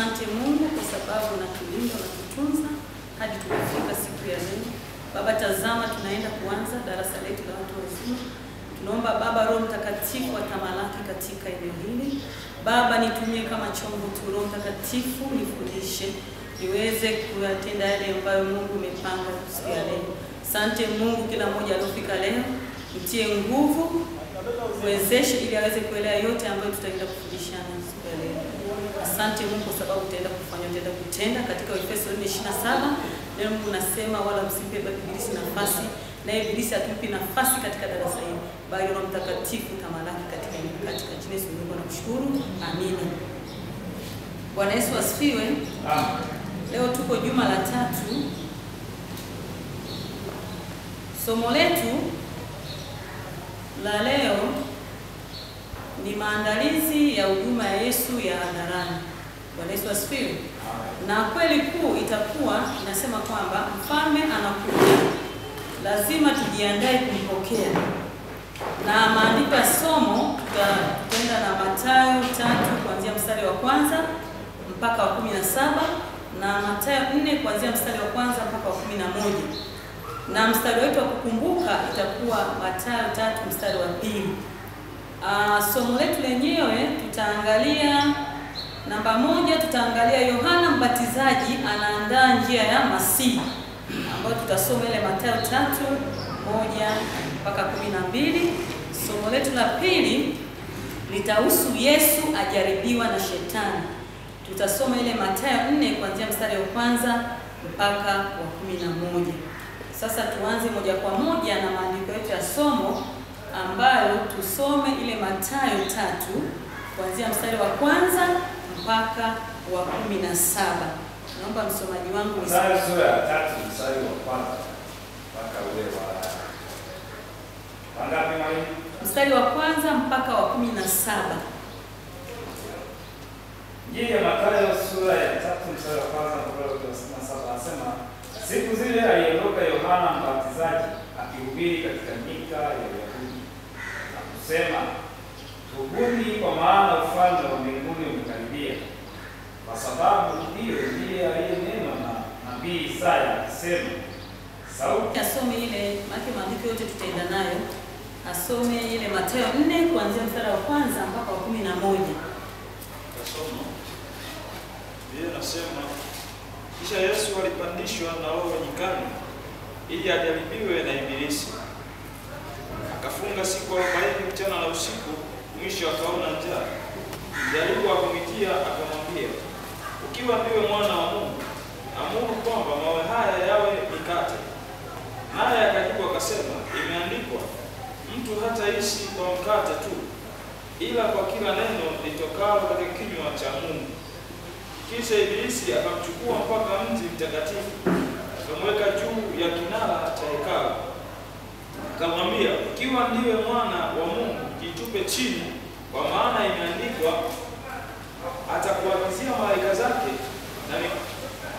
Asante Mungu kwa sababu unatulinda, unatutunza hadi tumefika siku ya leo. Baba, tazama tunaenda kuanza darasa letu la watu wazima. Tunaomba Baba Roho Mtakatifu atamalaki katika eneo hili. Baba, nitumie kama chombo tu. Roho Mtakatifu nifundishe niweze kuyatenda yale ambayo Mungu umepanga siku ya leo. Asante Mungu, kila mmoja aliyofika leo mtie nguvu, mwezeshe ili aweze kuelewa yote ambayo tutaenda kufundishana siku ya leo. Asante Mungu kwa sababu utaenda kufanya, utaenda kutenda. Katika Efeso 4:27 neno Mungu nasema wala msimpe ibilisi nafasi, na ibilisi atupi nafasi katika darasa hili, bali Roho Mtakatifu tamalaki katika jina Yesu Mungu nakushukuru. Amina. Bwana Yesu asifiwe. Amen. Leo tuko juma la tatu. Somo letu la leo ni maandalizi ya huduma ya Yesu ya hadharani. Bwana Yesu asifiwe. Na kweli kuu itakuwa inasema kwamba mfalme anakuja, lazima tujiandae kumpokea. Na maandiko ya somo tutaenda na Mathayo 3 kuanzia mstari wa kwanza mpaka wa 17 na Mathayo 4 kuanzia mstari wa kwanza mpaka wa 11. Na mstari wetu wa kukumbuka itakuwa Mathayo 3 mstari wa 2. Somo letu lenyewe tutaangalia namba 1, tutaangalia Yohana Mbatizaji anaandaa njia ya Masihi, ambayo tutasoma ile Mathayo 3:1 mpaka 12. Somo letu la pili litahusu Yesu ajaribiwa na Shetani. Tutasoma ile Mathayo 4 kuanzia mstari wa kwanza mpaka wa 11. Sasa tuanze moja kwa moja na maandiko yetu ya somo, ambayo tusome ile Mathayo 3 kuanzia mstari wa kwanza mpaka wa 17. Naomba msomaji wangu Mathayo sura ya 3 mstari wa kwanza mpaka ule wa wangapi mwalimu? Mstari wa kwanza mpaka wa 17. Injili ya Mathayo sura ya 3 mstari wa kwanza mpaka wa 17 anasema, siku zile aliondoka Yohana Mbatizaji akihubiri katika nyika ya Uyahudi na kusema, tubuni kwa maana ufalme wa mbinguni umekaribia. Kwa sababu hiyo ndiye aliyenena na nabii Isaya akisema, sauti. Asome ile, maana maandiko yote tutaenda nayo. Asome ile Mathayo 4 kuanzia mstari wa kwanza mpaka wa 11. Tasoma. Biblia inasema, kisha Yesu alipandishwa na Roho nyikani ili ajaribiwe na ibilisi. Akafunga siku 40 mchana na usiku, mwisho akaona njaa. Mjaribu akamwitia akamwambia, ukiwa ndiwe mwana wa Mungu, amuru kwamba mawe haya yawe mikate. Naye akajibu akasema, imeandikwa, mtu hataishi kwa mkate tu, ila kwa kila neno litokalo katika kinywa cha Mungu. Kisha ibilisi akamchukua mpaka mji mtakatifu, akamweka juu ya kinara cha hekalu. Akamwambia, ukiwa ndiwe mwana wa Mungu, jitupe chini, kwa maana imeandikwa, atakuagizia malaika zake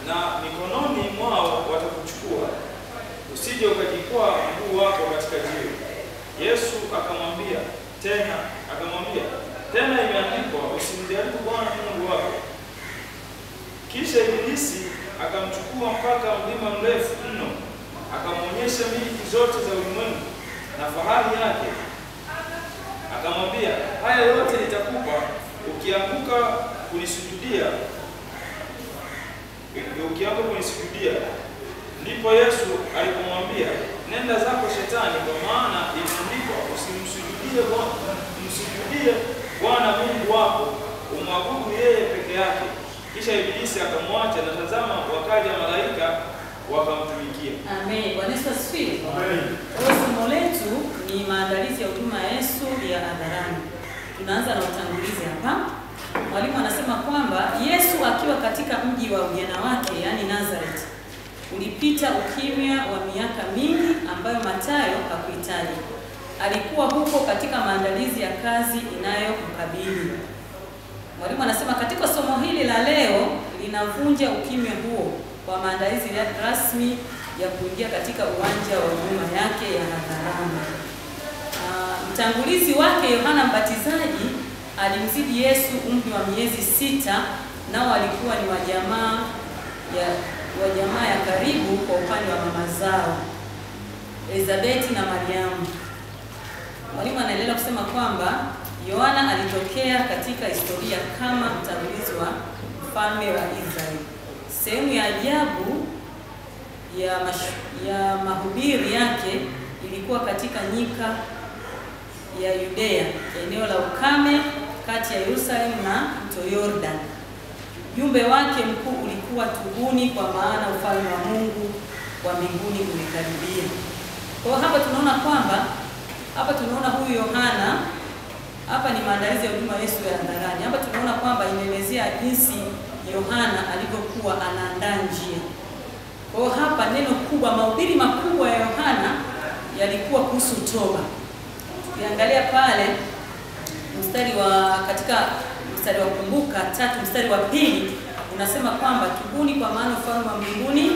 na mikononi mwao watakuchukua, usije ukajikwaa mguu wako katika jiwe. Yesu akamwambia tena imeandikwa, usimjaribu Bwana Mungu wako. Kisha ibilisi akamchukua mpaka mlima mrefu mno, akamwonyesha milki zote za ulimwengu na fahari yake. Akamwambia, haya yote nitakupa ukianguka kunisujudia. Ndipo Yesu alipomwambia, nenda zako Shetani, kwa maana imeandikwa, msujudie Bwana Mungu wako, umwabudu yeye peke yake. Kisha ibilisi akamwacha, na tazama wakaja malaika wakamtumikia. Amen. Bwana Yesu asifiwe. Amen. Somo letu ni maandalizi ya huduma ya Yesu ya hadharani. Tunaanza na utangulizi hapa. Mwalimu anasema kwamba Yesu akiwa katika mji wa ujana wake, yani Nazareth, ulipita ukimya wa miaka mingi ambayo Mathayo hakuhitaji. Alikuwa huko katika maandalizi ya kazi inayomkabili. Mwalimu anasema katika somo hili la leo linavunja ukimya huo kwa maandalizi rasmi ya kuingia katika uwanja wa huduma yake ya hadharani. Mtangulizi wake Yohana Mbatizaji alimzidi Yesu umri wa miezi 6 Nao walikuwa ni wa jamaa ya karibu kwa upande wa mama zao, Elizabeti na Mariamu. Mwalimu anaendelea kusema kwamba Yohana alitokea katika historia kama mtangulizi wa mfalme wa Israeli. Sehemu ya ajabu ya mahubiri yake ilikuwa katika nyika ya Yudea, eneo la ukame kati ya Yerusalemu na mto Yordan. Jumbe wake mkuu ulikuwa tubuni, kwa maana ufalme wa Mungu wa mbinguni umekaribia. Kwa hiyo hapa tunaona kwamba hapa tunaona huyu Yohana, hapa ni maandalizi ya huduma Yesu ya hadharani. Hapa tunaona kwamba inaelezea jinsi Yohana alivyokuwa anaandaa njia. Kwa hiyo hapa neno kubwa, mahubiri makubwa ya Yohana yalikuwa kuhusu toba. Tukiangalia pale mstari wa katika mstari wa Kumbuka 3 mstari wa 2 unasema kwamba tubuni, kwa maana ufalme wa mbinguni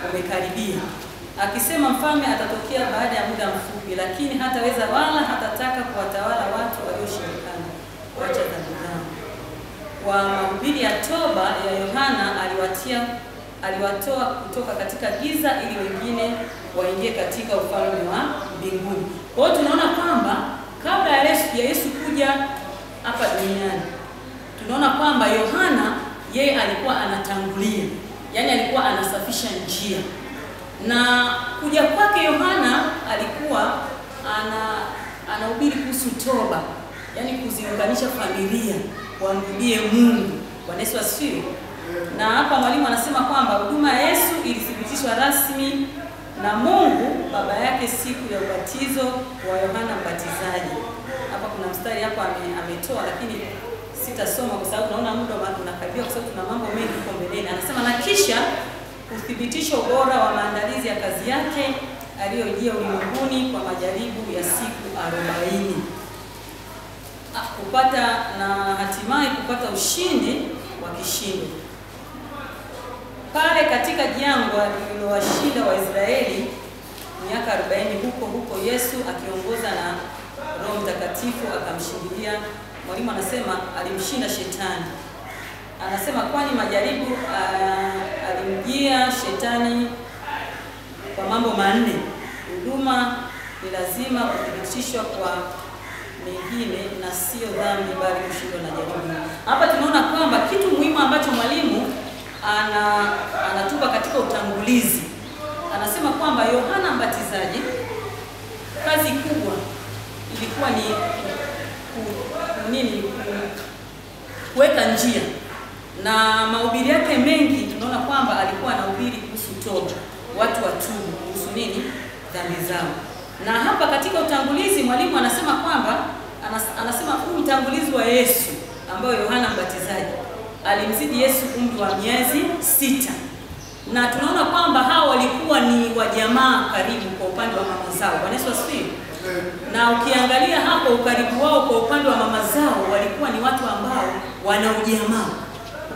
umekaribia. Akisema mfalme atatokea baada ya muda mfupi, lakini hataweza wala hatataka kuwatawala watu walioshindikana kuacha dhambi zao. Kwa mahubiri ya toba ya Yohana aliwatoa kutoka katika giza ili wengine waingie katika ufalme wa mbinguni. Kwa hiyo tunaona kwamba kabla ya Yesu kuja hapa duniani, tunaona kwamba Yohana yeye alikuwa anatangulia, yani alikuwa anasafisha njia. Na kuja kwake Yohana alikuwa anahubiri kuhusu toba, yani kuziunganisha familia waamrudie Mungu. Bwana Yesu asifiwe. Na hapa mwalimu anasema kwamba huduma ya Yesu ilithibitishwa rasmi na Mungu Baba yake siku ya ubatizo wa Yohana Mbatizaji. Hapa kuna mstari hapa ametoa, lakini sitasoma kwa sababu naona muda unakaribia, kwa sababu tuna mambo mengi huko mbeleni. Anasema na kisha kuthibitisha ubora wa maandalizi ya kazi yake aliyojia ulimwenguni kwa majaribu ya siku 40. Kupata na hatimaye kupata ushindi wa kishindo. Pale katika jangwa lililowashinda Waisraeli miaka 40, huko huko Yesu akiongoza na Roho Mtakatifu akamshindilia. Mwalimu anasema alimshinda shetani. Anasema kwani majaribu alimjia shetani kwa mambo manne. Huduma ni lazima kuthibitishwa kwa mengine na sio dhambi, bali kushindwa na jaribu. Hapa tunaona kwamba kitu muhimu ambacho mwalimu anatupa katika utangulizi, anasema kwamba Yohana Mbatizaji kazi kubwa ilikuwa ni kuweka njia, na mahubiri yake mengi tunaona kwamba alikuwa anahubiri kuhusu toba, watu watubu kuhusu nini? Dhambi zao. Na hapa katika utangulizi mwalimu anasema kwamba anasema huu mtangulizi wa Yesu ambayo Yohana Mbatizaji alimzidi Yesu umri wa miezi 6. Na tunaona kwamba hao walikuwa ni wajamaa karibu kwa upande wa mama zao. Bwana Yesu asifiwe. Na ukiangalia hapo ukaribu wao kwa upande wa mama zao, walikuwa ni watu ambao wana ujamaa.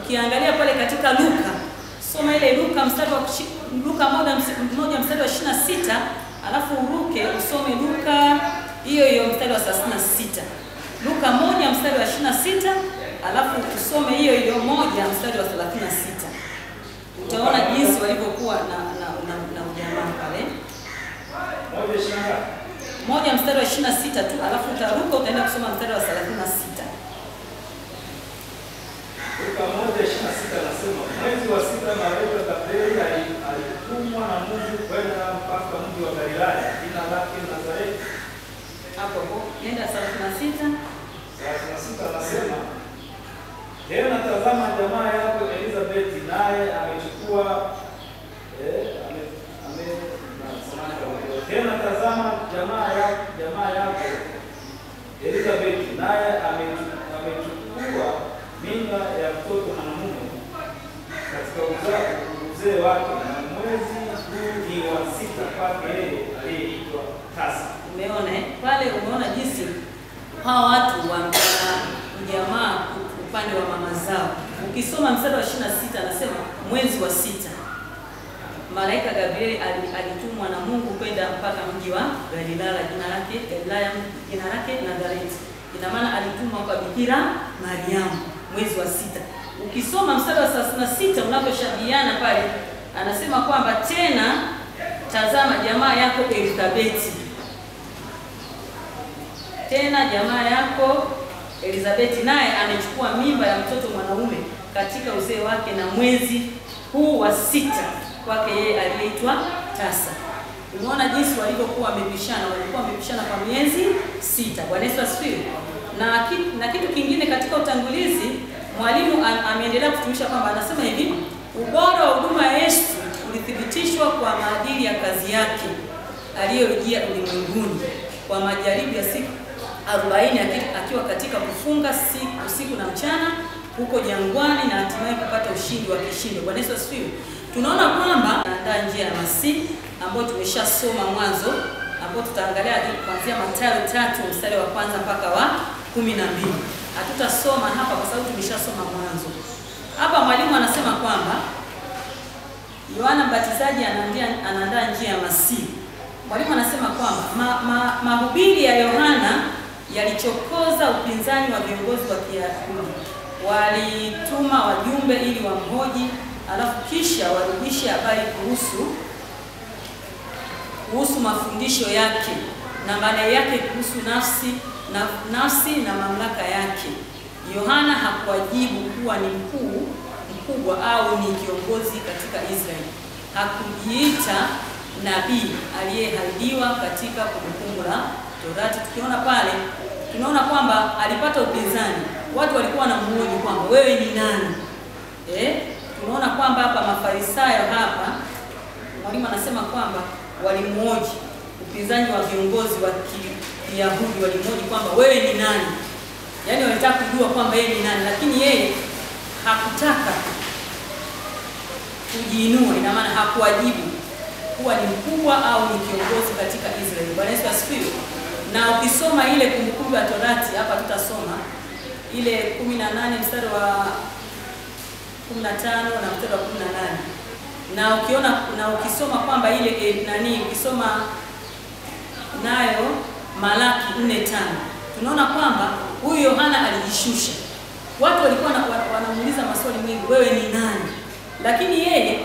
Ukiangalia pale katika Luka, soma ile Luka mstari wa Luka 1 mstari wa 26, alafu uruke usome Luka hiyo hiyo mstari wa 36. Luka 1 mstari wa 26, alafu usome hiyo hiyo 1 mstari wa 36. Utaona jinsi walivyokuwa na ujamaa pale. 1 mstari wa 26 tu, alafu utaruka utaenda kusoma mstari wa 36. Luka 1:26 anasema mwezi wa 6 malaika Gabrieli alitumwa na Mungu kwenda mpaka mji wa Galilaya, jina lake Nazareti. Hapo hapo nenda 36. 36 anasema tena tazama jamaa yako Elizabeth naye amechukua tena tazama jamaa yako Elizabeth naye amechukua mimba ya mtoto mwanamume katika uzee wake, na mwezi huu ni wa 6 kwake yeye aliyeitwa tasa. Umeona pale, umeona jinsi hawa watu wa jamaa upande wa mama zao. Ukisoma mstari wa 26 anasema mwezi wa 6 malaika Gabrieli alitumwa na Mungu kwenda mpaka mji wa Galilaya, jina lake Galilaya, jina lake Nazareti. Ina maana alitumwa kwa Bikira Mariamu mwezi wa 6. Ukisoma mstari wa 36 unavyoshabiana pale, anasema kwamba tena tazama jamaa yako Elizabeti. Tena jamaa yako Elizabeti naye amechukua mimba ya mtoto mwanaume katika uzee wake, na mwezi huu wa 6 kwake yeye aliyeitwa tasa. Umeona jinsi walivyokuwa wamepishana, walikuwa wamepishana kwa miezi 6. Bwana Yesu asifiwe. Na kitu kingine katika utangulizi, mwalimu ameendelea kutumisha kwamba anasema hivi, ubora wa huduma ya Yesu ulithibitishwa kwa maadili ya kazi yake aliyojia ulimwenguni, kwa majaribu ya siku 40 akiwa katika kufunga usiku na mchana huko jangwani, na hatimaye kupata ushindi wa kishindo. Bwana Yesu asifiwe. Tunaona kwamba anaandaa njia ya Masihi ambayo tumeshasoma mwanzo, ambayo tutaangalia kuanzia Mathayo 3 mstari wa kwanza mpaka wa 12. Hatutasoma hapa kwa sababu tumeshasoma mwanzo. Hapa mwalimu anasema kwamba Yohana Mbatizaji anaandaa njia ya Masihi. Mwalimu anasema kwamba mahubiri ya Yohana yalichokoza upinzani wa viongozi wa Kiyahudi. Walituma wajumbe ili wamhoji, alafu kisha warudishe habari kuhusu mafundisho yake na madai yake kuhusu nafsi na mamlaka yake. Yohana hakuwajibu kuwa ni mkubwa au ni kiongozi katika Israeli. Hakujiita nabii aliyeahidiwa katika Kumbukumbu la Torati. Tukiona pale tunaona kwamba alipata upinzani. Watu walikuwa wanamuhoji kwamba wewe ni nani? Tunaona kwamba hapa Mafarisayo hapa mwalimu anasema kwamba walimuhoji, upinzani wa viongozi wa Kiyahudi walimuhoji kwamba wewe ni nani? Yaani walitaka kujua kwamba yeye ni nani, lakini yeye hakutaka kujiinua. Ina maana hakuwajibu kuwa ni mkubwa au ni kiongozi katika Israeli. Bwana Yesu asifiwe. Na ukisoma ile Kumbukumbu ya Torati, hapa tutasoma ile 18 mstari wa 15 na mstari wa 18. Na ukiona na ukisoma kwamba ile ukisoma nayo Malaki 4:5, tunaona kwamba huyu Yohana alijishusha. Watu walikuwa wanamuuliza maswali mengi, wewe ni nani? Lakini yeye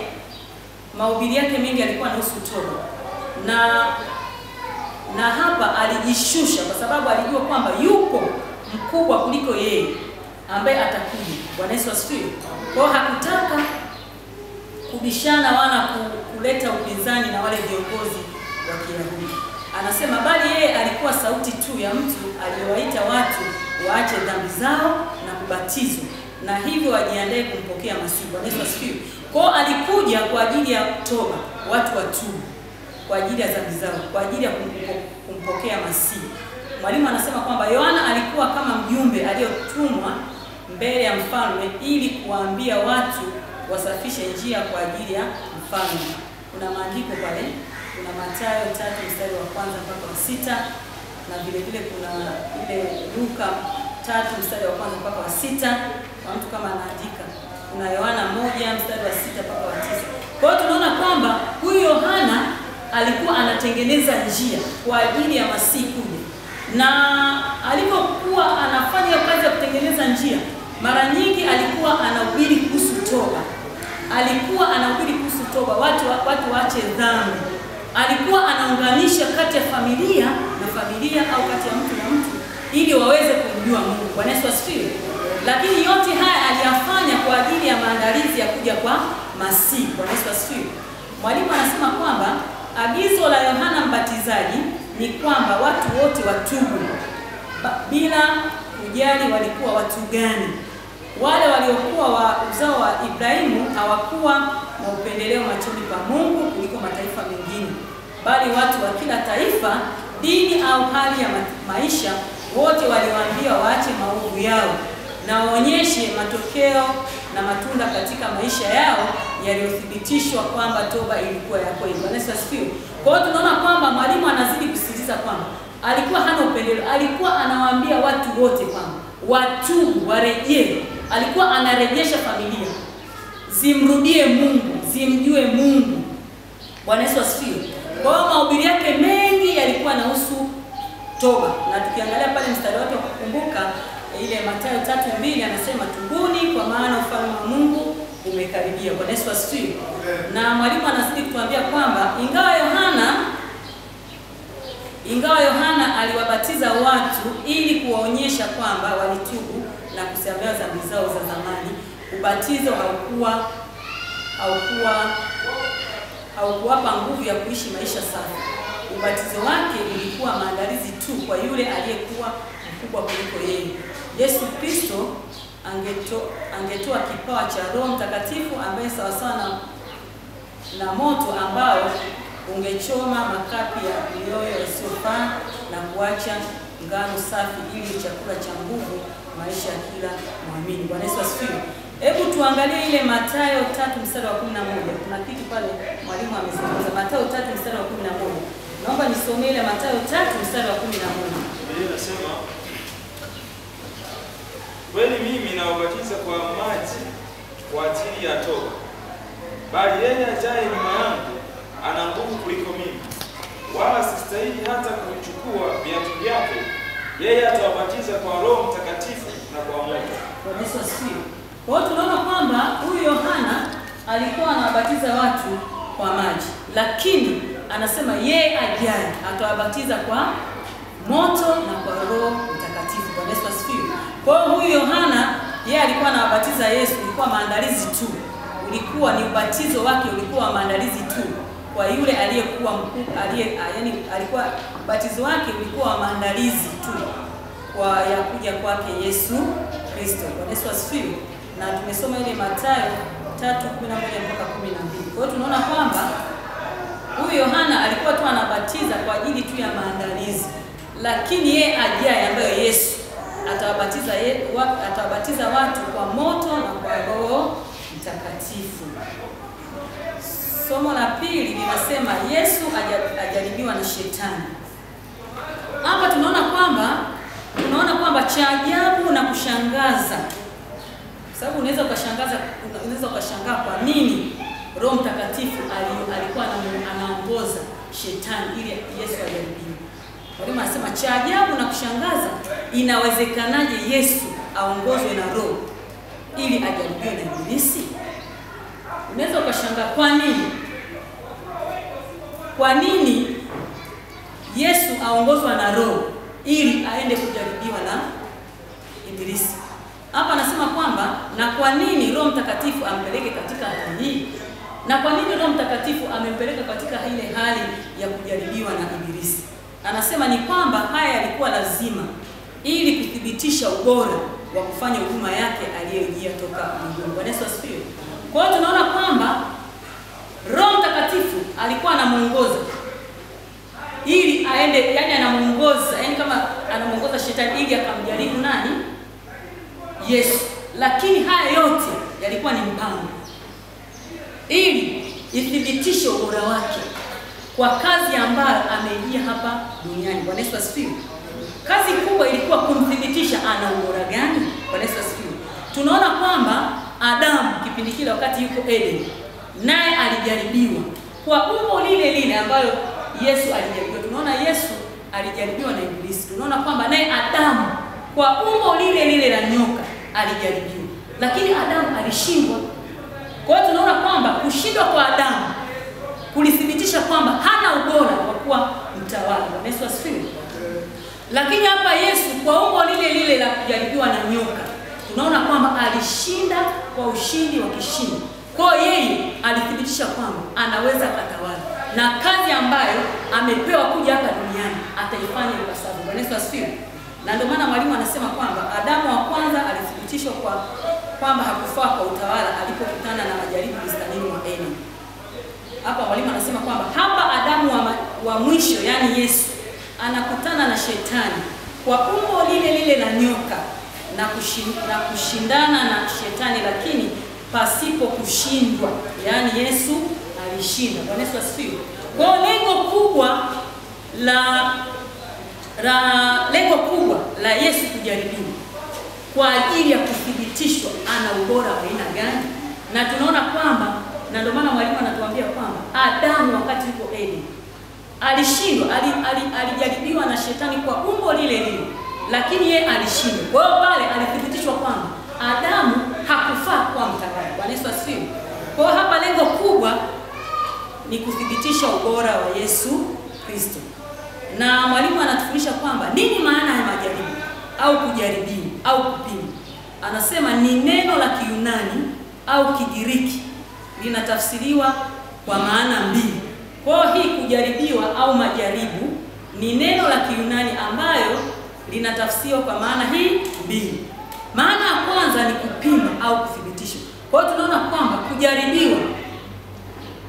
mahubiri yake mengi alikuwa anahusu toba. Na hapa alijishusha kwa sababu alijua kwamba yupo mkubwa kuliko yeye ambaye atakuja. Bwana Yesu asifiwe. Kwa hiyo hakutaka kubishana wala kuleta upinzani na wale viongozi wa Kiyahudi. Anasema bali yeye alikuwa sauti tu ya mtu aliyewaita watu waache dhambi zao na kubatizwa, na hivyo wajiandae kumpokea Masihi. Bwana Yesu asifiwe. Kwa hiyo alikuja kwa ajili ya toba, watu watubu kwa ajili ya dhambi zao, kwa ajili ya kumpokea Masihi. Mwalimu anasema kwamba Yohana alikuwa kama mjumbe aliyotumwa mbele ya mfalme ili kuwaambia watu wasafishe njia kwa ajili ya mfalme. Kuna maandiko pale, kuna Mathayo 3 mstari wa kwanza mpaka wa 6, na vile vile kuna ile Luka 3 mstari wa kwanza mpaka wa 6, kwa mtu kama anaandika. Kuna Yohana 1 mstari wa 6 mpaka wa 9. Kwa hiyo tunaona kwamba huyu Yohana alikuwa anatengeneza njia kwa ajili ya Masihi kuja. Na alipokuwa anafanya kazi ya kutengeneza njia, mara nyingi alikuwa anahubiri kuhusu toba. Alikuwa anahubiri kuhusu toba, watu waache dhambi. Alikuwa anaunganisha kati ya familia na familia au kati ya mtu na mtu ili waweze kumjua Mungu. Bwana Yesu asifiwe. Lakini yote haya aliyafanya kwa ajili ya maandalizi ya kuja kwa Masihi. Bwana Yesu asifiwe. Mwalimu anasema kwamba agizo la Yohana Mbatizaji ni kwamba watu wote watubu bila kujali walikuwa watu gani. Wale waliokuwa wa uzao wa Ibrahimu hawakuwa na upendeleo machoni pa Mungu kuliko mataifa mengine, bali watu wa kila taifa, dini au hali ya maisha, wote waliwaambia waache maovu yao na waonyeshe matokeo na matunda katika maisha yao yaliyothibitishwa kwamba toba ilikuwa ya kweli. Bwana Yesu asifiwe. Kwa hiyo tunaona kwamba mwalimu anazidi kusisitiza kwamba alikuwa hana upendeleo, alikuwa anawaambia watu wote kwamba watubu, warejee. Alikuwa anarejesha familia zimrudie Mungu, zimjue Mungu. Bwana Yesu asifiwe. Kwa hiyo mahubiri yake mengi yalikuwa yanahusu toba. Na tukiangalia pale mstari wake wa kukumbuka ile Mathayo 3:2 anasema tubuni kwa maana ufalme wa Mungu umekaribia. Bwana Yesu asifiwe. Na mwalimu anazidi kutuambia kwamba ingawa Yohana aliwabatiza watu ili kuwaonyesha kwamba walitubu na kusamehewa dhambi zao za zamani, ubatizo haukuwapa nguvu ya kuishi maisha safi. Ubatizo wake ulikuwa maandalizi tu kwa yule aliyekuwa mkubwa kuliko yeye. Yesu Kristo angetoa kipawa cha Roho Mtakatifu ambaye sawasawa na moto ambao ungechoma makapi ya mioyo isiyofaa na kuacha ngano safi ili chakula cha nguvu maisha ya kila muamini. Bwana Yesu asifiwe. Hebu tuangalie ile Mathayo 3:11. Kuna kitu pale mwalimu amezungumza. Mathayo 3:11. Naomba nisomee ile Mathayo 3:11. Biblia inasema, kweli mimi nawabatiza kwa maji kwa ajili ya toba, bali yeye ajaye nyuma yangu ana nguvu kuliko mimi, wala sistahili hata kuvichukua viatu vyake. Yeye atawabatiza kwa Roho Mtakatifu na kwa moto. Bwana Yesu asifiwe. Kwa hiyo tunaona kwamba huyu Yohana alikuwa anawabatiza watu kwa maji, lakini anasema yeye ajaye atawabatiza kwa moto na kwa Roho Mtakatifu. Bwana Yesu asifiwe. Kwa hiyo huyu Yohana yeye alikuwa anawabatiza Yesu, ilikuwa maandalizi tu. Ulikuwa ni ubatizo wake ulikuwa maandalizi tu kwa yule aliyekuwa mkuu, yani alikuwa ubatizo wake ulikuwa maandalizi tu kwa ya kuja kwake Yesu Kristo. Bwana Yesu asifiwe. Na tumesoma ile Mathayo 3:11 mpaka 12. Kwa hiyo tunaona kwamba huyu Yohana alikuwa tu anabatiza kwa ajili tu ya maandalizi, lakini yeye ajaye ambayo Yesu atawabatiza watu kwa moto na kwa Roho Mtakatifu. Somo la pili linasema Yesu ajaribiwa na Shetani. Hapa tunaona kwamba cha ajabu na kushangaza. Sababu unaweza ukashangaa kwa nini Roho Mtakatifu alikuwa anaongoza Shetani ili Yesu ajaribiwe. Mwalimu anasema cha ajabu na kushangaza, inawezekanaje Yesu aongozwe na Roho ili ajaribiwe na Ibilisi? Unaweza ukashangaa kwa nini? Kwa nini Yesu aongozwa na Roho ili aende kujaribiwa na Ibilisi? Hapa anasema kwamba na kwa nini Roho Mtakatifu ampeleke katika hali hii? Na kwa nini Roho Mtakatifu amempeleka katika ile hali ya kujaribiwa na Ibilisi? Anasema ni kwamba haya yalikuwa lazima ili kuthibitisha ubora wa kufanya huduma yake aliyojia toka mbinguni. Bwana Yesu asifiwe. Kwa hiyo tunaona kwamba Roho Mtakatifu alikuwa anamuongoza ili aende, yani anamuongoza, yani kama anamuongoza Shetani ili akamjaribu nani? Yesu. Lakini haya yote yalikuwa ni mpango ili ithibitishe ubora wake kwa kazi ambayo ameijia hapa duniani. Bwana Yesu asifiwe. Kazi kubwa ilikuwa kumthibitisha ana ubora gani. Bwana Yesu asifiwe. Tunaona kwamba Adamu kipindi kile wakati yuko Eden, naye alijaribiwa kwa umbo lile lile ambayo Yesu alijaribiwa. Tunaona Yesu alijaribiwa na Ibilisi. Tunaona kwamba naye Adamu kwa umbo lile lile la nyoka alijaribiwa, lakini Adamu alishindwa. Kwa hiyo tunaona kwamba kushindwa kwa Adamu kulithibitisha kwamba hana ubora wa kuwa mtawala. Bwana Yesu asifiwe. Lakini hapa Yesu kwa umbo lile lile la kujaribiwa na nyoka, tunaona kwamba alishinda kwa ushindi wa kishindo. Kwa yeye alithibitisha kwamba anaweza katawala, na kazi ambayo amepewa kuja hapa duniani ataifanya ipasavyo. Bwana Yesu asifiwe. Na ndio maana mwalimu anasema kwamba Adamu wa kwanza alithibitishwa kwamba hakufaa kwa utawala alipokutana na majaribu bustanini mwa Eden. Hapa mwalimu anasema kwamba hapa Adamu wa mwisho, yani Yesu, anakutana na Shetani kwa umbo lile lile la nyoka na kushindana na Shetani, lakini pasipo kushindwa. Yani Yesu alishinda. Bwana Yesu asifiwe. Kwa lengo kubwa la Yesu kujaribiwa kwa ajili ya kuthibitishwa ana ubora wa aina gani. Na tunaona kwamba, na ndio maana mwalimu anatuambia kwamba Adamu wakati yuko Eden alishindwa, alijaribiwa na Shetani kwa umbo lile lile, Lakini yeye alishinda. Kwa hiyo pale alithibitishwa kwamba Adamu hakufaa kuwa mtawala. Bwana Yesu asifiwe. Kwa hiyo hapa lengo kubwa ni kuthibitisha ubora wa Yesu Kristo. Na mwalimu anatufundisha kwamba nini maana ya majaribu au kujaribiwa au kupima. Anasema ni neno la Kiyunani au Kigiriki linatafsiriwa kwa maana mbili. Kwa hii kujaribiwa au majaribu ni neno la Kiyunani ambayo linatafsiriwa kwa maana hii mbili. Maana ya kwanza ni kupima au kuthibitisha. Kwa hiyo tunaona kwamba kujaribiwa,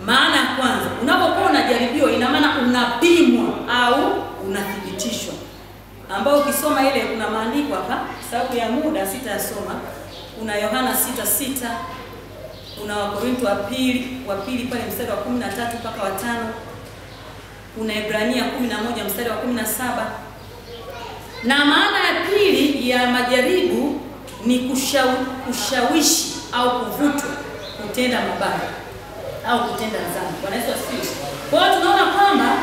maana ya kwanza, unapokuwa unajaribiwa ina maana unapimwa au unathibitishwa. Ambao ukisoma ile kuna maandiko hapa, sababu ya muda sitasoma. Kuna Yohana 6:6, kuna Wakorintho wa pili pale mstari wa 13 mpaka wa 5, kuna Ibrania 11 mstari wa 17. Na maana ya pili ya majaribu ni kushawishi au kuvutwa kutenda mabaya au kutenda dhambi. Bwana Yesu asifiwe. Kwa hiyo tunaona kwamba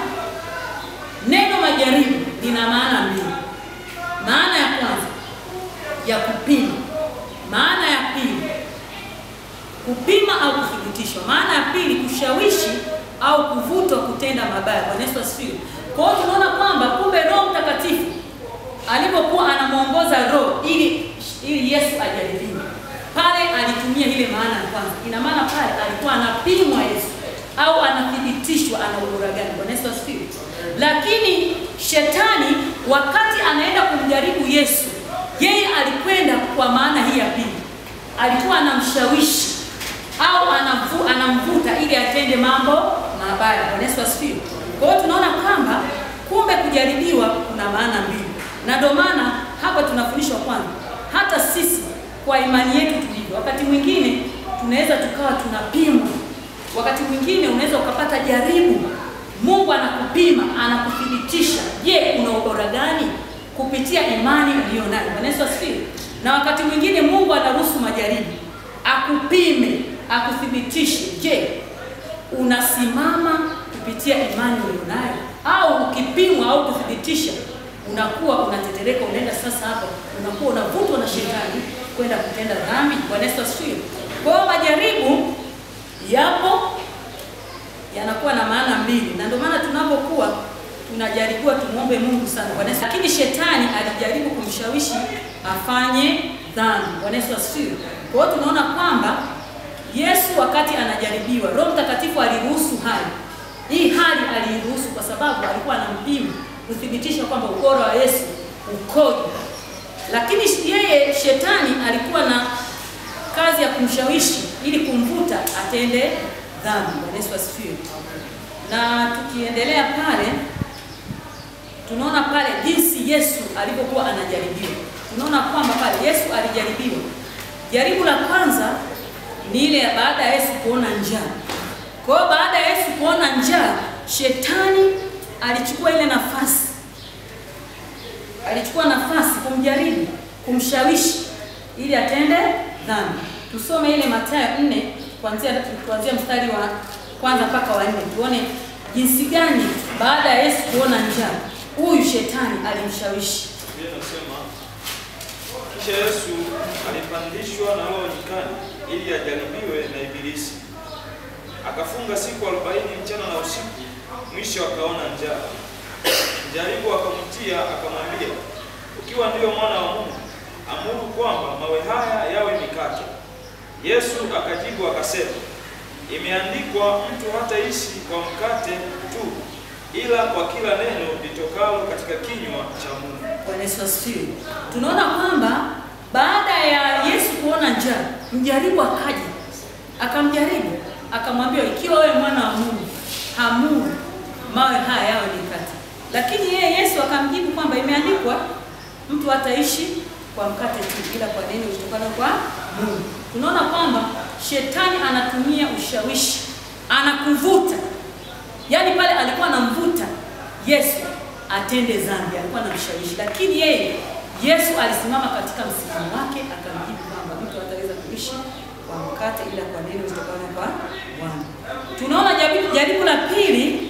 neno majaribu lina maana mbili. Maana ya kwanza ya kupima, maana ya pili kupima au kuthibitishwa, maana ya pili kushawishi au kuvutwa kutenda mabaya. Bwana Yesu asifiwe. Kwa hiyo tunaona kwamba kumbe Roho Mtakatifu alipokuwa anamuongoza Roho ili Yesu ajaribiwe, pale alitumia ile maana ya kwanza. Ina maana pale alikuwa anapimwa Yesu au anathibitishwa ana ubora gani. Bwana Yesu asifiwe. Lakini shetani wakati anaenda kumjaribu Yesu, yeye alikwenda kwa maana hii ya pili. Alikuwa anamshawishi au anamvuta ili atende mambo mabaya. Bwana Yesu asifiwe. Kwa hiyo tunaona kwamba kumbe kujaribiwa kuna maana mbili. Na ndio maana hapa tunafundishwa kwanza, hata sisi kwa imani yetu tulivyo, wakati mwingine tunaweza tukawa tunapimwa. Wakati mwingine unaweza ukapata jaribu. Mungu anakupima, anakuthibitisha, je, una ubora gani kupitia imani uliyonayo. Bwana Yesu asifiwe. Na wakati mwingine Mungu anaruhusu majaribu, akupime, akuthibitishe, je, unasimama kupitia imani uliyonayo, au ukipimwa au kuthibitisha unakuwa unatetereka, unaenda sasa hapo unakuwa unavutwa na shetani kwenda kutenda dhambi. Bwana Yesu asifiwe. Kwa hiyo majaribu yapo, yanakuwa na maana mbili, na ndio maana tunapokuwa tunajaribiwa tumuombe Mungu sana. Bwana Yesu. Lakini shetani alijaribu kumshawishi afanye dhambi. Bwana Yesu asifiwe. Kwa hiyo tunaona kwamba Yesu wakati anajaribiwa, Roho Mtakatifu aliruhusu hali. Hii hali aliruhusu kwa sababu alikuwa anampima kuthibitisha kwamba ubora wa Yesu ukoje. Lakini yeye shetani alikuwa na kazi ya kumshawishi ili kumvuta atende dhambi. Bwana Yesu asifiwe. Na tukiendelea pale tunaona pale jinsi Yesu alipokuwa anajaribiwa. Tunaona kwamba pale Yesu alijaribiwa. Jaribu la kwanza ni ile baada ya Yesu kuona njaa. Kwa hiyo baada ya Yesu kuona njaa, shetani alichukua ile nafasi. Alichukua nafasi kumjaribu, kumshawishi ili atende dhambi. Tusome ile Mathayo 4 kuanzia mstari wa kwanza mpaka wa 4, tuone jinsi gani baada ya Yesu kuona njaa huyu shetani alimshawishi. Biblia inasema kisha Yesu alipandishwa na Roho nyikani ili ajaribiwe na Ibilisi. Akafunga siku 40 mchana na usiku, mwisho akaona njaa. Mjaribu akamtia akamwambia, ukiwa ndiyo mwana wa Mungu, amuru kwamba mawe haya yawe mikate. Yesu akajibu akasema, imeandikwa, mtu hataishi kwa mkate tu, ila kwa kila neno litokalo katika kinywa cha Mungu. Bwana Yesu asifiwe. Tunaona kwamba baada ya Yesu kuona njaa, mjaribu akaja, akamjaribu, akamwambia, ikiwa wewe mwana wa Mungu, amuru mawe haya yawe mikate. Lakini yeye Yesu akamjibu kwamba imeandikwa, mtu hataishi kwa mkate tu, ila kwa neno litokalo kwa Mungu. Tunaona kwamba shetani anatumia ushawishi, anakuvuta. Yaani pale alikuwa anamvuta Yesu atende dhambi, alikuwa anamshawishi. Lakini yeye Yesu alisimama katika msimamo wake, akamjibu kwamba mtu hataweza kuishi kwa mkate ila kwa neno litokalo kwa Bwana. Tunaona jaribu la pili,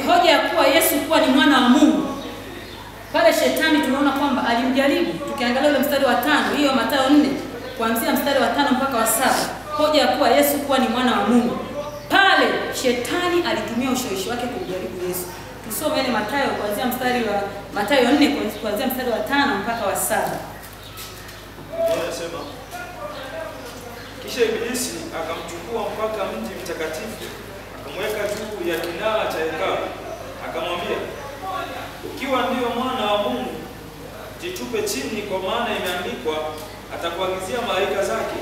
hoja ya kuwa Yesu kuwa ni mwana wa Mungu. Pale alimjaribu. Tukiangalia ule mstari wa 5, hiyo Mathayo 4, kuanzia mstari wa 5 mpaka wa 7, hoja ya kuwa Yesu kuwa ni mwana wa Mungu. Pale shetani alitumia ushawishi wake kumjaribu Yesu. Tusome ile Mathayo kuanzia mstari wa Mathayo 4 kuanzia mstari wa 5 mpaka wa 7. Anasema, kisha Ibilisi akamchukua mpaka mji mtakatifu, akamweka juu ya kinara cha hekalu, akamwambia, ukiwa ndiyo mwana wa Mungu, jitupe chini, kwa maana imeandikwa, atakuagizia malaika zake,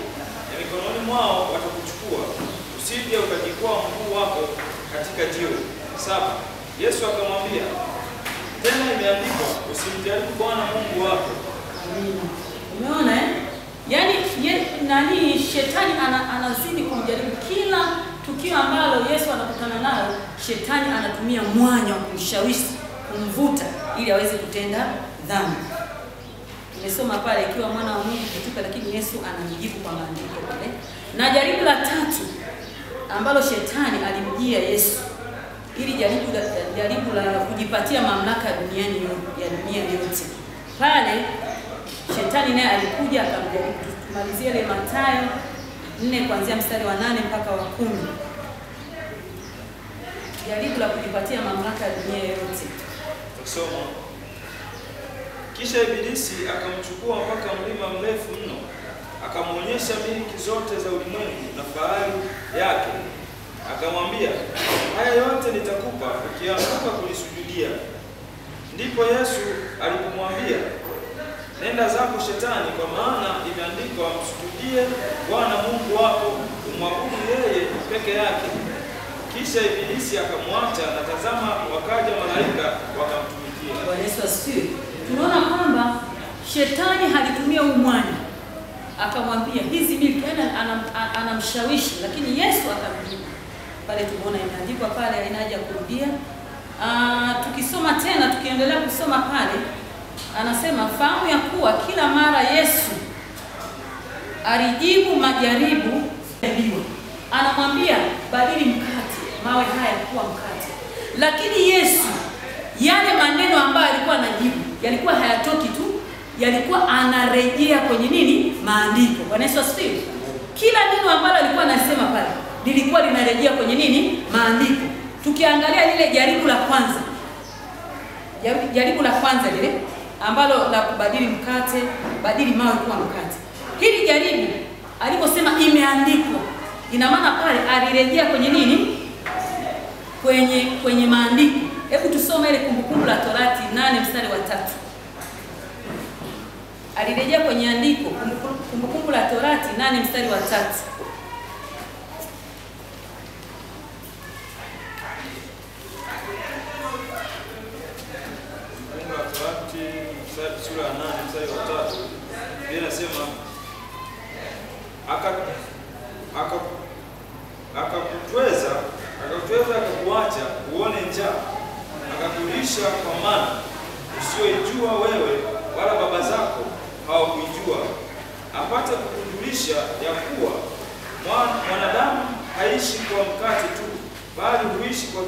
na mikononi mwao watakuchukua, usije ukajikwaa mguu wako katika jiwe. 7. Yesu akamwambia, tena imeandikwa, usimjaribu Bwana Mungu wako. Amina. Umeona eh? Yaani nani shetani anazidi kumjaribu. Kila tukio ambalo Yesu anakutana nalo, shetani anatumia mwanya wa kumshawishi, kumvuta ili aweze kutenda dhambi. Tumesoma pale ikiwa mwana wa Mungu kutupa, lakini Yesu anamjibu kwa maandiko pale. Na jaribu la tatu ambalo shetani alimjia Yesu, ili jaribu la kujipatia mamlaka duniani ya dunia yote. Pale shetani naye alikuja akamjaribu. Tumalizie ile Mathayo 4 kuanzia mstari wa 8 mpaka wa 10. Jaribu la kujipatia mamlaka ya dunia yote. Tusoma. Kisha Ibilisi akamchukua mpaka mlima mrefu mno, akamwonyesha miliki zote za ulimwengu na fahari yake. Akamwambia, haya yote nitakupa ukianguka kulisujudia. Ndipo Yesu alipomwambia, nenda zako shetani, kwa maana imeandikwa, msujudie Bwana Mungu wako, umwabudu yeye peke yake. Kisha Ibilisi akamwacha, na tazama wakaja malaika wakamtumikia. Bwana Yesu asifiwe. Tunaona kwamba shetani halitumia umwanya, akamwambia hizi miliki, anamshawishi, lakini Yesu akamjibu. Pale tumeona imeandikwa pale, haina haja kurudia. Tukisoma tena, tukiendelea kusoma pale, anasema fahamu ya kuwa kila mara Yesu alijibu majaribu. Anamwambia badili mkate, mawe haya kuwa mkate. Lakini Yesu yale maneno ambayo alikuwa anajibu yalikuwa hayatoki tu, yalikuwa anarejea kwenye nini? Maandiko. Bwana Yesu asifiwe. Kila neno ambalo alikuwa anasema pale lilikuwa linarejea kwenye nini? Maandiko. Tukiangalia lile jaribu la kwanza, jaribu la kwanza lile ambalo la kubadili mkate, badili mawe kuwa mkate. Hili jaribu aliposema imeandikwa, ina maana pale alirejea kwenye nini? Kwenye maandiko. Hebu tusome ile Kumbukumbu la Torati 8 mstari wa 3. Alirejea kwenye andiko, Kumbukumbu la Torati 8 mstari wa 3. Kumbukumbu la Torati sura ya 8 mstari wa 3. Biblia inasema akakutweza akakuacha uone njaa, akakulisha kwa mana usiyoijua wewe wala baba zako hawakuijua, apate kukujulisha ya kuwa mwanadamu haishi kwa mkate tu, bali huishi kwa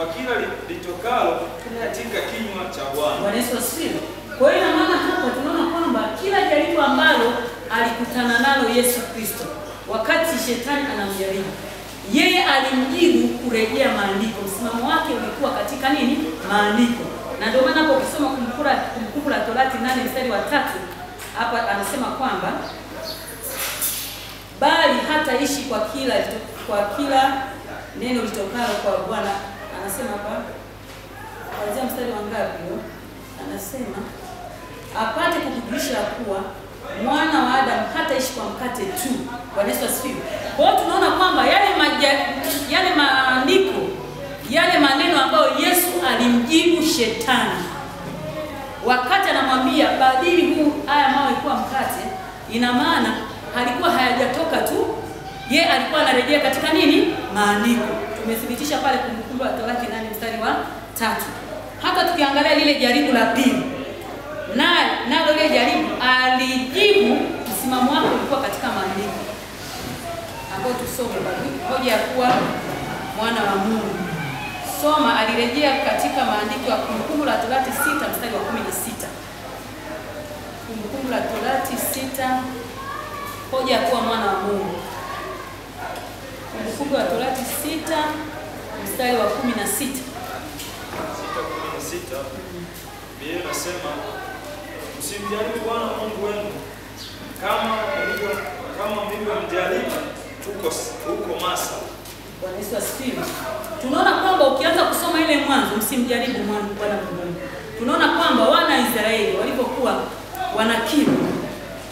kila litokalo katika kinywa cha Bwana. Bwana Yesu asifiwe. Kwa hiyo maana hapa tunaona kwamba kila jaribu ambalo alikutana nalo Yesu Kristo wakati shetani anamjaribu, yeye alimjibu kurejea maandiko. Msimamo wake ulikuwa katika nini? Maandiko. Na ndio maana hapo ukisoma Kumbukumbu la Torati 8 mstari wa 3, hapa anasema kwamba bali hataishi kwa kila neno litokalo kwa Bwana. Anasema hapa kuanzia mstari wa ngapi? Anasema apate kukujulisha kuwa mwana wa Adamu hataishi kwa mkate tu. Bwana Yesu asifiwe. Kwa hiyo tunaona kwamba yale maandiko, yale maneno ambayo Yesu alimjibu shetani wakati anamwambia badili huu haya mawe kuwa mkate, ina maana halikuwa hayajatoka tu, ye alikuwa anarejea katika nini? Maandiko. Tumethibitisha pale Kumbukumbu la Torati 8 mstari wa 3. Hata tukiangalia lile jaribu la pili, nalo lile jaribu alijibu, msimamo wake ulikuwa katika maandiko ambao tusome bado, hoja ya kuwa mwana wa Mungu. Soma, alirejea katika maandiko ya Kumbukumbu la Torati 6 mstari wa 16. Kumbukumbu la Torati 6, hoja ya kuwa mwana wa Mungu. Kumbukumbu la Torati 6 mstari wa 16. 6:16. Biblia inasema msimjaribu Bwana Mungu wenu kama mlivyomjaribu huko Masa. Bwana Yesu asifiwe. Tunaona kwamba ukianza kusoma ile mwanzo, msimjaribu Bwana Mungu wenu. Tunaona kwamba wana Israeli walipokuwa wanakimu,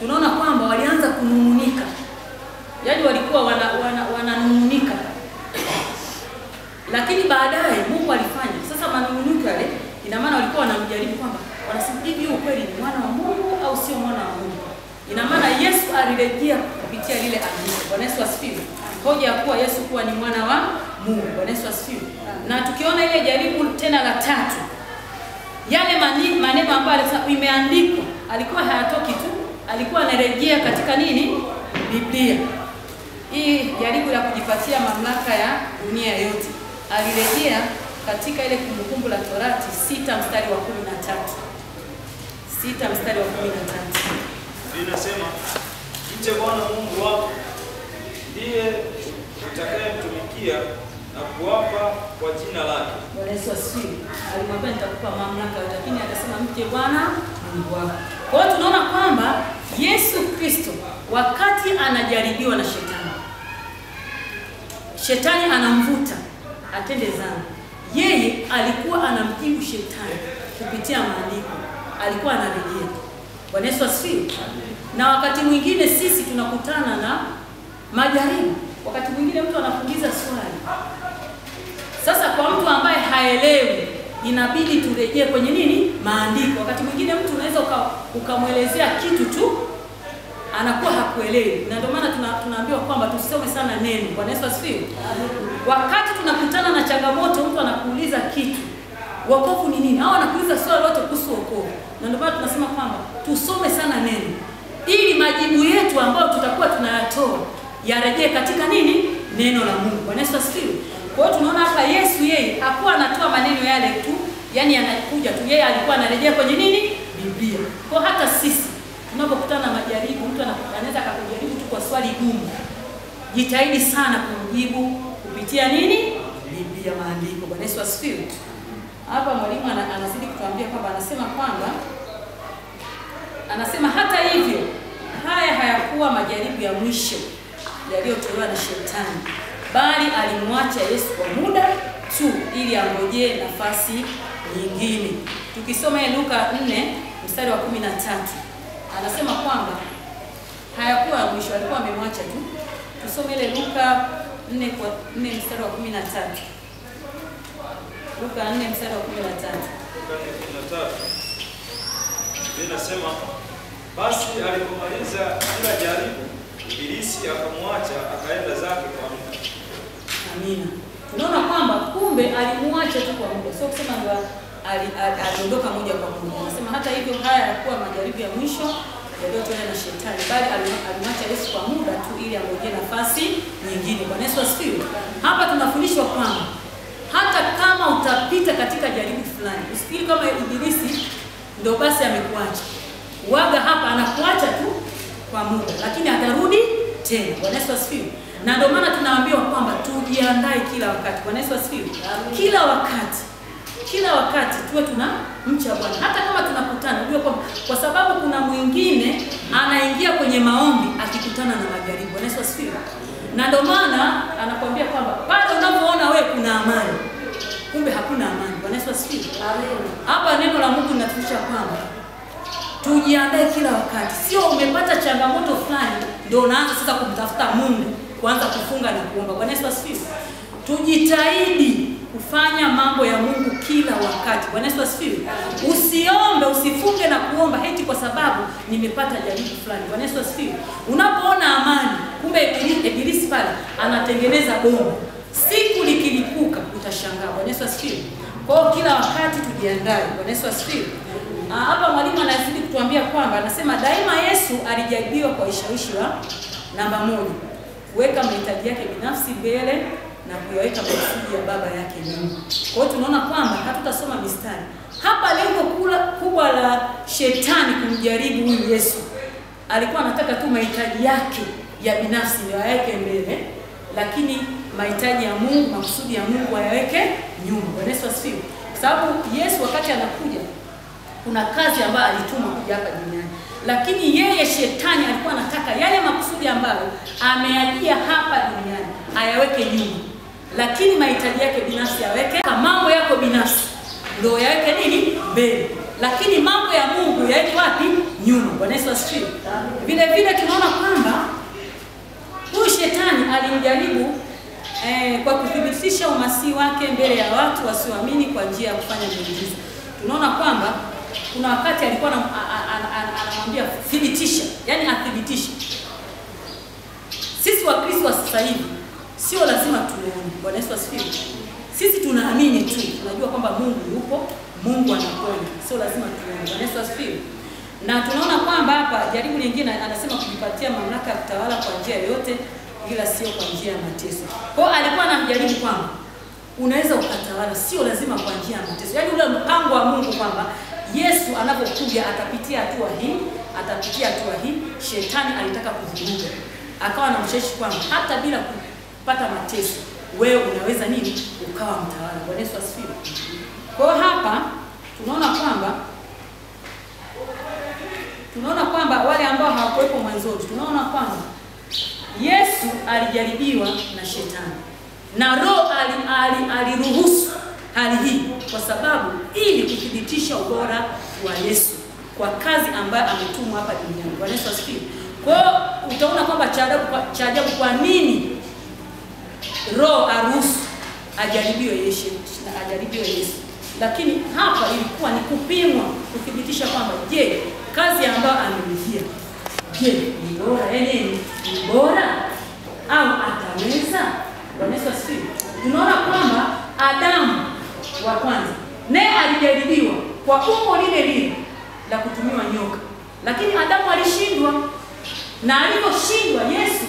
tunaona kwamba walianza kunung'unika. Yaani walikuwa wananung'unika. Lakini baadaye Mungu alifanya. Sasa manung'uniko yale ina maana walikuwa wanamjaribu kwamba wanasema hivi huyu kweli ni mwana wa Mungu au sio mwana wa Mungu. Ina maana Yesu alirejea kupitia lile andiko. Bwana Yesu asifiwe. Hoja ya kuwa Yesu kuwa ni mwana wa Mungu. Bwana Yesu asifiwe. Na tukiona ile jaribu tena la tatu, yale maneno ambayo imeandikwa alikuwa hayatoki tu, alikuwa anarejea katika nini? Biblia. Hii jaribu la kujipatia mamlaka ya dunia yote alirejea katika ile Kumbukumbu la Torati 6 mstari wa 13. 6 mstari wa 13. Inasema mche Bwana Mungu wako ndiye utakayemtumikia na kuapa kwa jina lake. Bwana Yesu asifiwe. Alimwambia nitakupa mamlaka, lakini akasema mche Bwana Mungu wako. Kwa hiyo tunaona kwamba Yesu Kristo wakati anajaribiwa na shetani, shetani anamvuta atende dhambi, yeye alikuwa anamjibu shetani kupitia maandiko, alikuwa anarejea. Bwana Yesu asifiwe. Na wakati mwingine sisi tunakutana na majaribu. Wakati mwingine mtu anakuuliza swali. Sasa kwa mtu ambaye haelewi, inabidi turejee kwenye nini? Maandiko. Wakati mwingine mtu unaweza ukamwelezea kitu tu, anakuwa hakuelewi. Na ndio maana tunaambiwa kwamba tusome sana neno. Bwana Yesu asifiwe. Wakati tunakutana na changamoto, mtu anakuuliza kitu, wokovu ni nini? Au anakuuliza swali lolote kuhusu wokovu. Na ndio maana tunasema kwamba tusome sana neno ili majibu yetu ambayo tutakuwa tunayatoa yarejee katika nini? Neno la Mungu. Bwana Yesu asifiwe. Kwa hiyo tunaona hapa Yesu yeye hakuwa anatoa maneno yale tu, yani anakuja tu, yeye alikuwa anarejea kwenye nini? Biblia. Kwa hata sisi tunapokutana na majaribu, mtu anaweza akakujaribu tu kwa swali gumu, jitahidi sana kumjibu kupitia nini? Biblia, maandiko. Bwana Yesu asifiwe. Hapa mwalimu anazidi kutuambia kwamba anasema kwamba anasema hata hivyo haya hayakuwa majaribu ya mwisho yaliyotolewa na shetani, bali alimwacha Yesu kwa muda tu ili angojee nafasi nyingine. Tukisoma Luka 4 mstari wa 13, anasema kwamba hayakuwa mwisho, alikuwa amemwacha tu. Tusome ile Luka 4 mstari wa 13. Luka 4 mstari wa 13. Luka 4:13. Inasema basi alipomaliza kila jaribu, Ibilisi akamwacha akaenda zake kwa muda. Amina. Tunaona kwamba kumbe alimwacha tu kwa muda. Sio kusema ndio aliondoka moja kwa moja. Anasema hata hivyo haya yalikuwa majaribu ya mwisho yaliyotolewa na shetani, bali alimwacha Yesu kwa muda tu ili angojee nafasi nyingine. Bwana Yesu asifiwe. Hapa tunafundishwa kwamba hata kama utapita katika jaribu fulani, usifikiri kama Ibilisi ndio basi amekuacha. Waga hapa anakuacha tu kwa muda, lakini atarudi tena. Bwana Yesu asifiwe. Na ndio maana tunaambiwa kwamba tujiandae kila wakati. Bwana Yesu asifiwe. Kila wakati. Kila wakati tuwe tunamcha Bwana. Hata kama tunakutana, unajua kwamba kwa sababu kuna mwingine anaingia kwenye maombi akikutana na majaribu. Bwana Yesu asifiwe. Na ndio maana anakuambia kwamba pale unapoona wewe kuna amani, kumbe hakuna amani. Bwana Yesu asifiwe. Amen. Hapa neno la Mungu linatufundisha kwamba tujiandae kila wakati. Sio umepata changamoto fulani ndio unaanza sasa kumtafuta Mungu, kuanza kufunga na kuomba. Bwana Yesu asifiwe. Tujitahidi kufanya mambo ya Mungu kila wakati. Bwana Yesu asifiwe. Usiombe, usifunge na kuomba eti kwa sababu nimepata jaribu fulani. Bwana Yesu asifiwe. Unapoona amani, kumbe Ibilisi pale anatengeneza bomu. Siku likilipuka utashangaa. Bwana Yesu asifiwe. Kwa hiyo kila wakati tujiandae. Bwana Yesu asifiwe. Hapa mwalimu anazidi kutuambia kwamba anasema daima Yesu alijaribiwa kwa ushawishi wa namba 1, kuweka mahitaji yake binafsi mbele na kuyaweka makusudi ya Baba yake nyuma. Kwa hiyo tunaona kwamba hatutasoma mistari. Hapa lengo kubwa la shetani kumjaribu huyu Yesu, alikuwa anataka tu mahitaji yake ya binafsi ndio yaweke mbele, lakini mahitaji ya Mungu, makusudi ya Mungu ayaweke nyuma. Bwana Yesu asifiwe. Kwa sababu Yesu wakati anakuja kuna kazi ambayo alitumwa kuja hapa duniani, lakini yeye shetani alikuwa anataka yale makusudi ambayo ameajia hapa duniani ayaweke nyuma, lakini mahitaji yake binafsi yaweke, mambo yako binafsi ndio yaweke nini mbele, lakini mambo ya Mungu yaweke wapi? Nyuma. Bwana Yesu asifiwe. Vile vile tunaona kwamba huyu shetani alimjaribu kwa kuthibitisha umasihi wake mbele ya watu wasioamini kwa njia ya kufanya miujiza. Tunaona kwamba kuna wakati alikuwa anamwambia thibitisha, yani athibitishe. Sisi Wakristo wa sasa hivi sio lazima tuone. Bwana Yesu asifiwe. Sisi tunaamini tu, tunajua kwamba Mungu yupo, Mungu anaponya. Sio lazima tuone. Bwana Yesu asifiwe. Na tunaona kwamba hapa jaribu lingine anasema kujipatia mamlaka ya kutawala kwa njia yoyote ila sio kwa njia ya mateso. Kwa hiyo alikuwa anamjaribu kwamba unaweza ukatawala, sio lazima kwa njia ya mateso. Yaani ule mpango wa Mungu kwamba Yesu anapokuja atapitia hatua hii, atapitia hatua hii, shetani alitaka kuvuruga. Akawa anamshawishi kwamba hata bila kupata mateso wewe unaweza nini? Ukawa mtawala. Bwana Yesu asifiwe. Kwa hiyo hapa tunaona kwamba wale ambao hawakuwepo mwanzoni, tunaona kwamba Yesu alijaribiwa na shetani. Na Roho aliruhusu hali hii kwa sababu ili kuthibitisha ubora wa Yesu kwa kazi ambayo ametumwa hapa duniani. Bwana Yesu asifiwe. Kwa hiyo utaona kwamba cha ajabu kwa nini Roho aruhusu ajaribiwe Yesu, ajaribiwe Yesu. Lakini hapa ilikuwa ni kupimwa, kuthibitisha kwamba je, kazi ambayo amemjia, je, ni bora, yaani ni bora au ataweza? Bwana Yesu asifiwe. Tunaona kwamba Adamu wa kwanza naye alijaribiwa kwa umbo lile lile la kutumiwa nyoka, lakini Adamu alishindwa. Na aliposhindwa Yesu,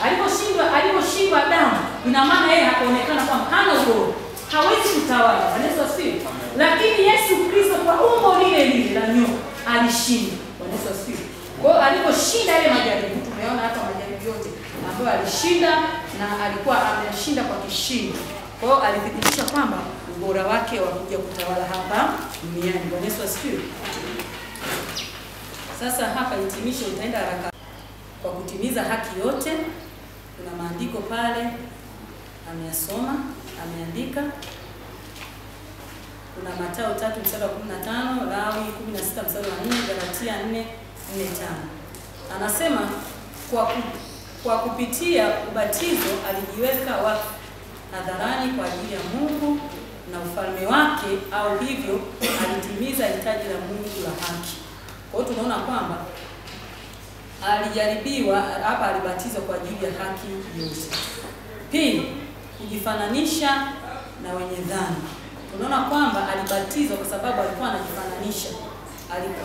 aliposhindwa Adamu, ina maana yeye hakuonekana kwamba hana ubora, hawezi kutawala. Bwana Yesu asifiwe. Lakini Yesu Kristo kwa umbo lile lile la nyoka alishinda. Bwana Yesu asifiwe. Kwa hiyo aliposhinda yale majaribu, tumeona hapa majaribu yote ambayo alishinda, na alikuwa ameshinda kwa kishindo. Kwa hiyo alithibitisha kwamba ubora wake wa kuja kutawala hapa duniani. Bwana Yesu asifiwe. Sasa hapa hitimisho utaenda haraka kwa kutimiza haki yote. Kuna maandiko pale ameyasoma, ameandika. Kuna Mathayo 3:15, Lawi 16:4, Galatia 4:4-5. Anasema kwa kupitia ubatizo alijiweka wakfu hadharani kwa ajili ya Mungu na ufalme wake, au hivyo alitimiza hitaji la Mungu la haki. Kwa hiyo tunaona kwamba alijaribiwa hapa, alibatizwa kwa ajili ya haki yote. Pili, kujifananisha na wenye dhambi. Tunaona kwamba alibatizwa kwa sababu alikuwa anajifananisha.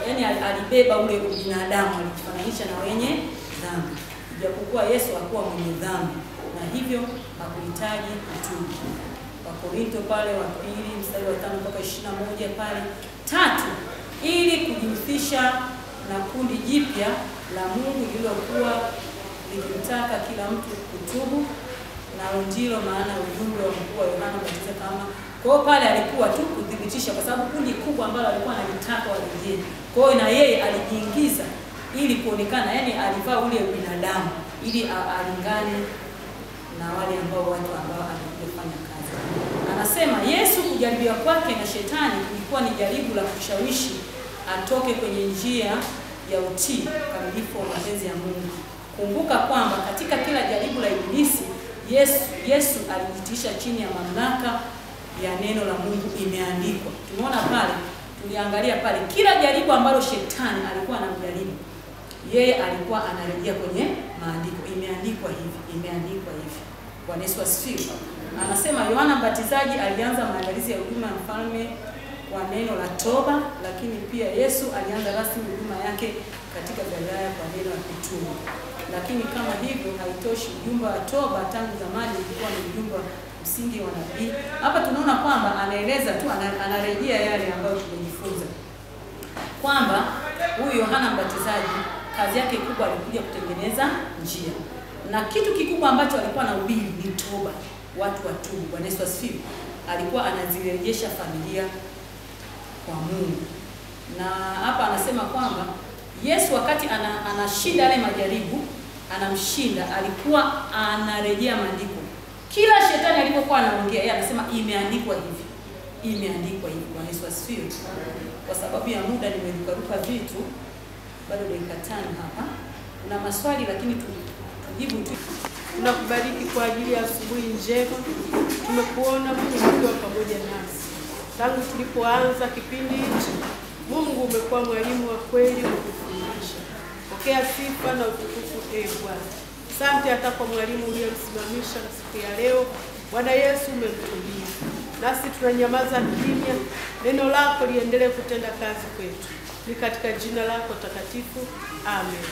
Yaani alibeba ule ubinadamu, alijifananisha na wenye dhambi. Ijapokuwa Yesu hakuwa mwenye dhambi na hivyo hakuhitaji kutubu. Wakorinto pale wa 2:5-21 pale. Tatu, ili kujihusisha na kundi jipya la Mungu lililokuwa likimtaka kila mtu kutubu, na ndilo maana ujumbe wa mkuu wa Yohana Mbatizaji kama. Kwa hiyo pale alikuwa tu kudhibitisha, kwa sababu kundi kubwa ambalo alikuwa analitaka walijie. Kwa hiyo na yeye alijiingiza ili kuonekana, yani alivaa ule binadamu ili alingane na wale ambao watu ambao alikuja kufanya kazi. Anasema Yesu kujaribiwa kwake na shetani kulikuwa ni jaribu la kushawishi atoke kwenye njia ya utii kamilifu wa mapenzi ya Mungu. Kumbuka kwamba katika kila jaribu la ibilisi Yesu alijitiisha chini ya mamlaka ya neno la Mungu, imeandikwa. Tumeona pale, tuliangalia pale kila jaribu ambalo shetani alikuwa anamjaribu, yeye alikuwa anarejea kwenye maandiko, imeandikwa hivi, imeandikwa hivi. Bwana Yesu asifiwe. Anasema Yohana Mbatizaji alianza maandalizi ya huduma ya mfalme kwa neno la toba, lakini pia Yesu alianza rasmi huduma yake katika Galilaya kwa neno la kutubu. Lakini kama hivyo haitoshi, ujumbe wa toba tangu zamani ulikuwa ni ujumbe wa msingi wa nabii. Hapa tunaona kwamba anaeleza tu, anarejea yale ambayo tumejifunza kwamba huyu Yohana Mbatizaji kazi yake kubwa alikuja kutengeneza njia, na kitu kikubwa ambacho alikuwa anahubiri ni toba, watu watubu. Bwana Yesu asifiwe. Alikuwa anazirejesha familia kwa Mungu. Na hapa anasema kwamba Yesu wakati anashinda yale majaribu, anamshinda, alikuwa anarejea maandiko. Kila shetani alipokuwa anaongea, yeye anasema imeandikwa hivi, imeandikwa hivi. Bwana Yesu asifiwe. Kwa sababu ya muda nimerukaruka vitu, bado dakika 5 hapa. Kuna maswali lakini tujibu tu. Tunakubariki kwa ajili ya asubuhi njema. Tumekuona Mungu ukiwa pamoja nasi tangu tulipoanza kipindi hichi. Mungu umekuwa mwalimu wa kweli, ukufundisha. Pokea sifa na utukufu, ee Bwana. Asante hata kwa mwalimu uliyemsimamisha na siku ya leo. Bwana Yesu umemtumia. Nasi tunanyamaza kimya, neno lako liendelee kutenda kazi kwetu. Ni katika jina lako takatifu. Amen.